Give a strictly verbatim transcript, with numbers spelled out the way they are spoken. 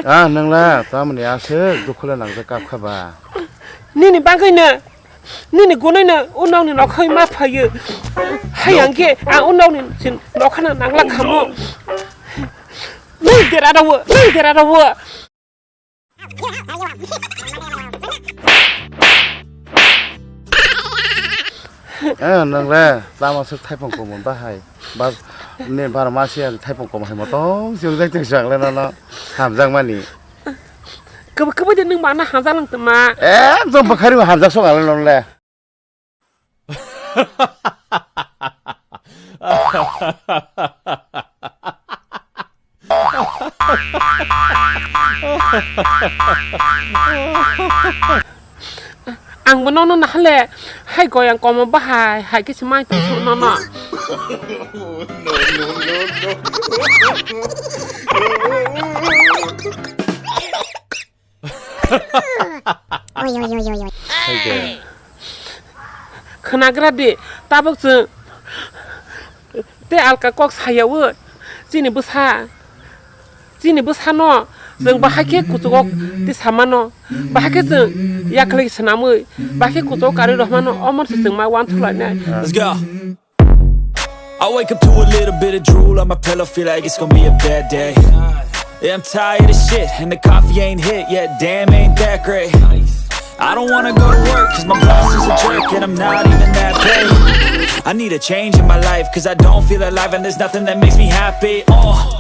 Ah, nwngla tamoni aswk dukhulo nangjak kap kha ba? Nini bagwino, nini gunoino unokni nokhai ma phaio. Hai ang khe ang unokni sin nokhana nangla khamo. Nang dera rawo, nang dera rawo. Eh, nwng le tamo swk thaipung komon bahai. Ba, ne bar masi ang thaipung kom hai motong si ujai tong sang le nono hamjak mani. Kebo, kebo de nwng mana hamjak lang tongma. Eh, jom bakhari hamjak song ale non le. Ang bo nono nahale hai goyang komo bahai hai khe se mai tong nono. Oi, oi, oi, oi, oi. Hai de. Khwnagra di, tabuk chwng tei alka kok sayaui chini bwsa, chini bwsano chwng bahai khe kuchugo tei samano, bahai khe chwng yaklai swnamwi, bahai khe kuchugo karwi rwmano, omo se chwng ma uanthoklainai. Let's go. I wake up to a little bit of drool on my pillow, feel like it's gonna be a bad day. Yeah, I'm tired of shit, and the coffee ain't hit yet, damn, ain't that great. I don't wanna go to work, cause my boss is a jerk, and I'm not even that paid. I need a change in my life, cause I don't feel alive, and there's nothing that makes me happy. Uh.